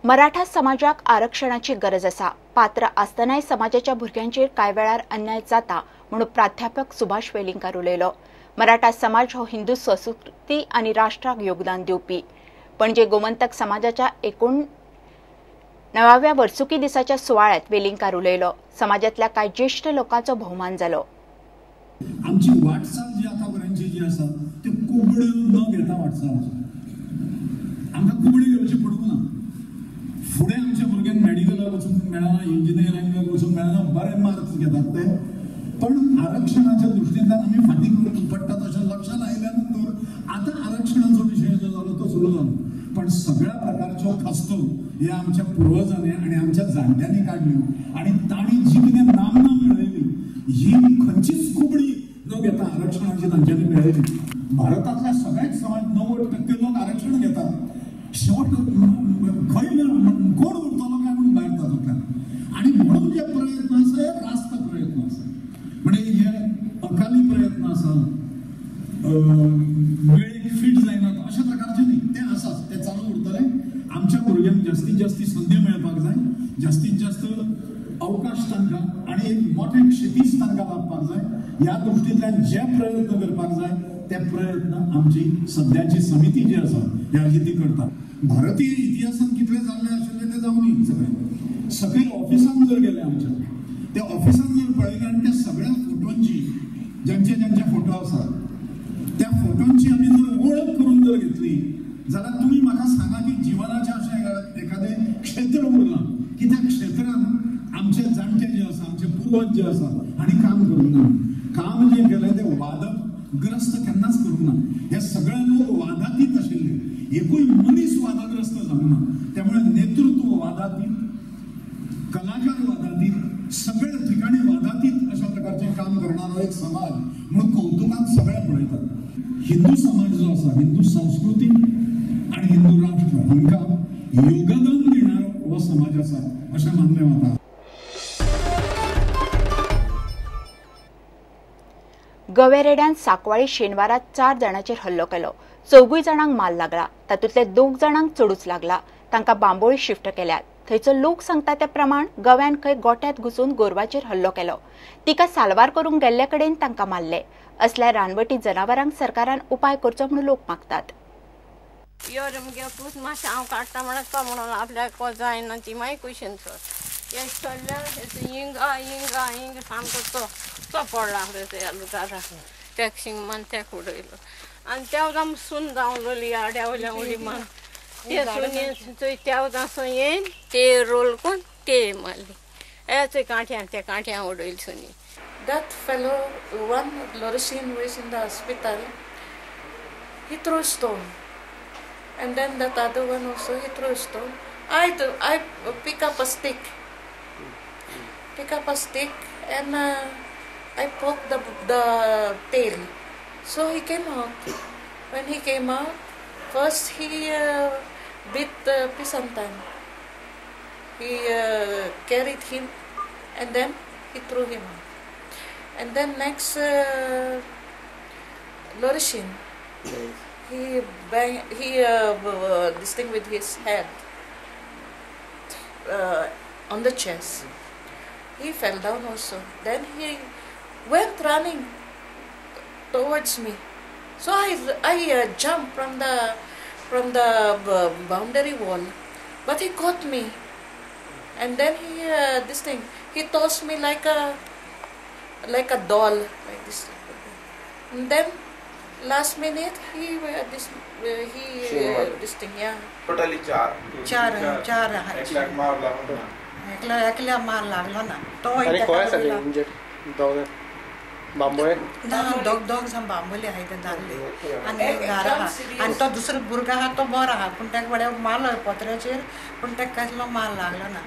मराठा समाजाक आरक्षणाची गरज आसा. पात्र आसतनाय समाजाच्या भुरग्यांचेर कांय वेळार अन्याय जाता म्हणून प्राध्यापक सुभाष वेलिंगकार उलयलो. मराठा समाज हो हिंदू संस्कृती आनी राष्ट्राक योगदान दिवपी. पणजे गोमंतक समाजाच्या 89व्या वर्सुकी दिसाच्या सुवाळ्यात वेलिंगकार उलयलो. समाजातल्या कांय ज्येष्ठ लोकांचो भोवमान जालो. आमची वाटचाल जी आतापर्यंतची जी आसा ती कोंबड्यो न घेता वाटचाल आसा. आमकां कोंबड्यो घेवची पडूंक ना. फुडें आमच्या भुरग्यांक मेडिकलाक वचूंक मेळना, इंजिनियरिंगाक वचूंक मेळना, बरे मार्क्स घेतात ते, पण आरक्षणाच्या दृष्टींतल्यान आमी फाटीं पडटात अशें लक्षांत आयल्या नंतर आतां आरक्षणाचो विशय जो जालो तो सुरू जालो. पण सगळ्या प्रकारच्यो खस्तो ह्या आमच्या पुर्वजांनी आनी आमच्या जाणट्यांनी काडल्यो आनी तांणी जी कितें नामना मेळयली ही खंयचीच कुबडी न घेता आरक्षणाची तांच्यांनी मेळयली. भारतांतल्या सगळ्याच समाज 90% लोक आरक्षण घेतात. शेवट खंय कोण उरतलो काय म्हणून भायर तातूंतल्यान. आनी म्हणून जे प्रयत्न आसा हे रास्त प्रयत्न आसा, म्हणजे हे अकाली प्रयत्न आसा, वेळेक फिट जायनात अशा प्रकारचे न्ही, ते आसाच, ते चालू उरतले. आमच्या भुरग्यांक जास्तीत जास्त संदी मेळपाक जाय, जास्तीत जास्त अवकाश तांकां आनी एक मोठें क्षितीज तांकां लाभपाक जाय. ह्या दृश्टींतल्यान जे प्रयत्न करपाक जाय ते प्रयत्न आमची सद्याची समिती जी आसा ह्या ती करता. भारतीय इतिहासांत कितले जाल्ले आशिल्ले ते जावनी सगळे सकयल ऑफिसांत जर गेले आमच्या त्या ऑफिसांत जर पळयलें आनी त्या सगळ्या फोटोंची ज्यांचे ज्यांचे फोटो आसात त्या फोटोंची आमी जर वळख करून जर घेतली जाल्यार तुमी म्हाका सांगा की जिवनाचें अशें एखादें क्षेत्र उरलां की त्या क्षेत्रांत आमचे जाणटे जे आसा, आमचे पुर्वज जे आसा आनी काम करूंक ना. काम जें केलें तें वादग्रस्त केन्नाच करूंक ना. हे सगळे लोक वादातीत आशिल्ले, एकूय मनीस वादाग्रस्त जावंक ना. त्यामुळे नेतृत्व वादातीत, कलाकार वादातीत, सगळ्या ठिकाणी वादातीत अशा प्रकारचें काम करणारो एक समाज म्हणून कौतुकान सगळे पळयतात. हिंदू समाज जो आसा, हिंदू संस्कृती आनी हिंदू राष्ट्र हांकां योगदान दिणारो हो समाज आसा अशें मानलें वता. गवेरेड्यान साकवाळी शेनवारा 4 जाणांचेर हल्लो केलो. 4 जाणांक माल लागला, तातूंतले 2 जाणांक चडूच लागला. तांकां बांबोळी शिफ्ट केल्यात. थंयचो लोक सांगता त्या प्रमाण गव्यान खंय गोट्यांत घुसून गोरवाचेर हल्लो केलो. तिका साल्वार करूंक गेल्ले कडेन तांकां मारले. असल्या रानवटी जनावरांक सरकारान उपाय करचो म्हणून लोक मागतात. यो रे मुगे पूत मातशें हांव काडटा म्हणत तो म्हणून आपल्याक जायना ती मागीर कुशीन सोड हे सोडल्यार हिंगा हिंगा हिंग सामको तो तो पडला त्या लुगारा टॅक्सींग मान तेक उडयलो आनी त्या वदां सून धांवलोली आड्या वयल्या उडी मान ते सून चोय त्या वदां सो येयन ते रोल कोन ते मारली हे चोय कांठ्यां त्या कांठ्यां उडयली सुनी. That fellow, one Loricin who is in the hospital, he threw a stone. And then that other one also, he threw a stone. I pick up a stick. Pick up a stick and I poked the tail. So he came out. When he came out, first he bit Pisantan. He carried him and then he threw him out. And then next, Loricin, he bang, he this thing with his head on the chest. He fell down also. Then he went running towards me. So I jumped from the boundary wall, but he caught me. And then he this thing, he tossed me like a doll, like this. And then last minute he this this thing, yeah. Totally चार एकल्याक मार लागलो ना, एकल्या मार लागलो ना तो. आनी कोण आसा इंजर्ड? दोग बांबोळे ना, दोग जाण बांबोळे आहाय ते दादले आनी घरा आहा. आनी तो दुसरो भुरगो आहा तो बरो आहा, पूण ताका बरे मारलो पत्र्याचेर, पूण ताका कसलो मार लागलो ना.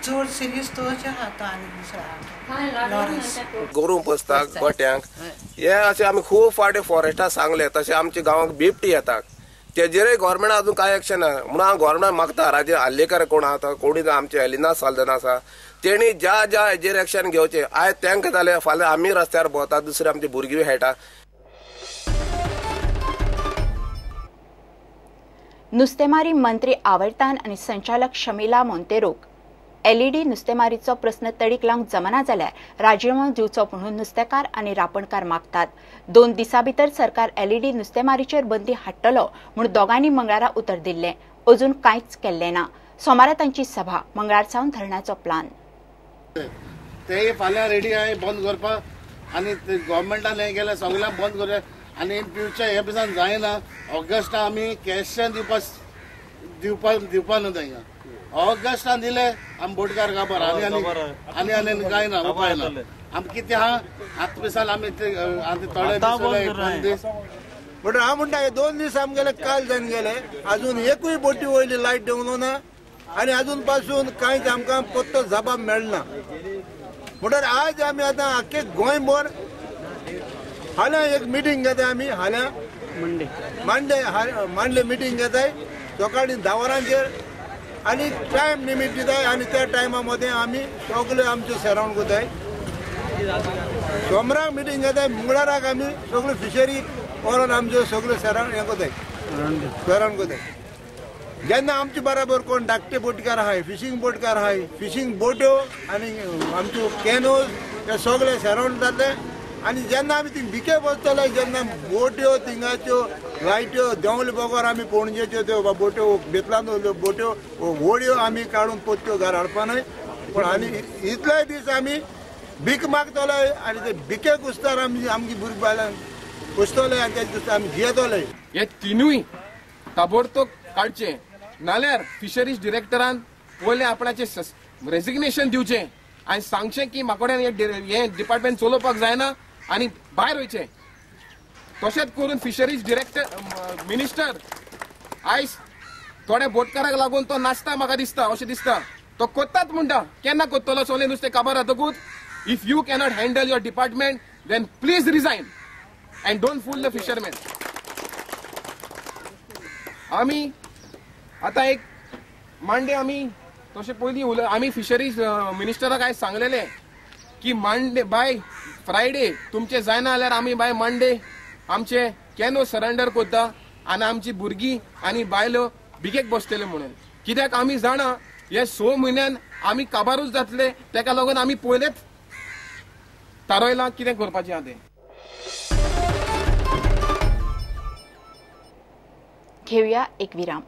चड सिरियस तोच आहा तो आनी दुसरो आहा लॉरन्स. गोरूं पोसता गोट्यांक हे अशें आमी खूब फावटी फॉरेस्टाक सांगलें. तशें आमच्या गांवांक बिबटी येता, तेजेरय गव्हर्मेंट अजून कांय एक्शन ना. म्हणून हांव गव्हर्मेंटाक मागता, राजे आर्लेकर कोण आहा तो कोणी आमचे एलिना साल्दना आसा, तेणी ज्या ज्या हेजेर एक्शन घेवचें. आयज तांकां जालें, फाल्यां आमी रस्त्यार भोंवता, दुसरे आमची भुरगीं खेळटा. नुस्तेमारी मंत्री आवर्तान आनी संचालक शमिला मोंतेरोक एलईडी नुस्तेमारीचो प्रस्न तडीक लावंक जमना जाल्यार राजिनामो दिवचो म्हणून नुस्तेकार आनी रापणकार मागतात। 2 दिसां भितर सरकार एलईडी नुस्तेमारीचेर बंदी हाडटलो म्हूण दोगांनी मंगळारा उतर दिल्लें। अजून कांयच केल्लें ना। सोमारा तांची सभा, मंगळार सावन धरणाचो प्लान। ते फाल्यां रेडी आहाय बंद करपाक आनी गव्हर्मेंटान हें केलें सगळ्यांक बंद करया आनी इन फ्युचर हे पिसान जायना। ऑगस्टा आमी कॅशान दिवपा दिवपा न्हू तांकां। ऑगस्टान दिले आमी बोटकार काबार आनी आनी आनी आनी कांय ना उपाय ना। आमी कितें आहा आतां पिसान आमी थोडे दीस म्हणटा हांव म्हणटा हे 2 दीस आमगेले काल जावन गेले, अजून एकूय बोटी वयली लायट देंवलो ना आनी अजून पासून कांयच आमकां पत्तो जबाब मेळना। म्हणटर आज आमी आतां आख्खे गोंयभर फाल्यां एक मिटींग घेताय आमी, फाल्यां मांडे मांडले मिटींग घेताय सकाळीं 10 वरांचेर आनी टायम लिमीट दिताय आनी त्या टायमा मदें आमी सगळे आमचे सरावंड करताय। सोमराक मिटींग घेताय, मंगळाराक आमी सगळे फिशरी व्हरोन आमच्यो सगळे सरावंड हें करताय, सरावंड करताय। जेन्ना आमचे बराबर कोण धाकटे बोटकार आहाय, फिशींग बोटकार आहाय, फिशींग बोट्यो आनी आमच्यो कॅनोज हे सगळे सरावंड जातले आनी जेन्ना आमी थिंग भिके बसतले जेन्ना बोट्यो थिंगाच्यो लायट्यो देंवले बगर आमी पणजेच्यो त्यो बोट्यो बेतलान दवरल्यो बोट्यो होडयो आमी काडून पोत्यो घर हाडपा न्हय। पूण आनी इतले दीस आमी भीक मागतले आनी ते भिके कुस्तार आमी आमची भुरगीं बायलां कुसतले आनी तेजे कुस्तार आमी जियेतले। हे तिनूय ताबडतोब काडचे, नाल्यार फिशरीज डिरेक्टरान पयलें आपणाचें रेजिग्नेशन दिवचें आनी सांगचें की म्हाका हें डिपार्टमेंट चलोवपाक जायना आनी भायर वयचें। तशेंच करून फिशरीज डिरेक्टर मिनिस्टर आयज थोड्या बोटकाराक लागून तो नाचता म्हाका दिसता, अशें दिसता। तो कोत्ताच म्हणटा, केन्ना कोत्तलो सगळें नुस्तें काबार जातकूच। If you cannot handle your department then please resign and don't fool the fisherman. आमी आतां एक मांडे आमी तशें पयलीं आमी फिशरीज मिनिस्टराक आयज सांगलेलें की मांडे बाय फ्रायडे तुमचें जायना जाल्यार आमी बाय मंडे आमचे कॅनो सरेंडर करता आनी आमची भुरगीं आनी बायलो भिकेक बसतले म्हणून। कित्याक आमी जाणा हे 6 म्हयन्यान आमी काबारूच जातले, तेका लागून आमी पयलेच थारायलां कितें करपाचें आहा तें। घेवया एक विराम।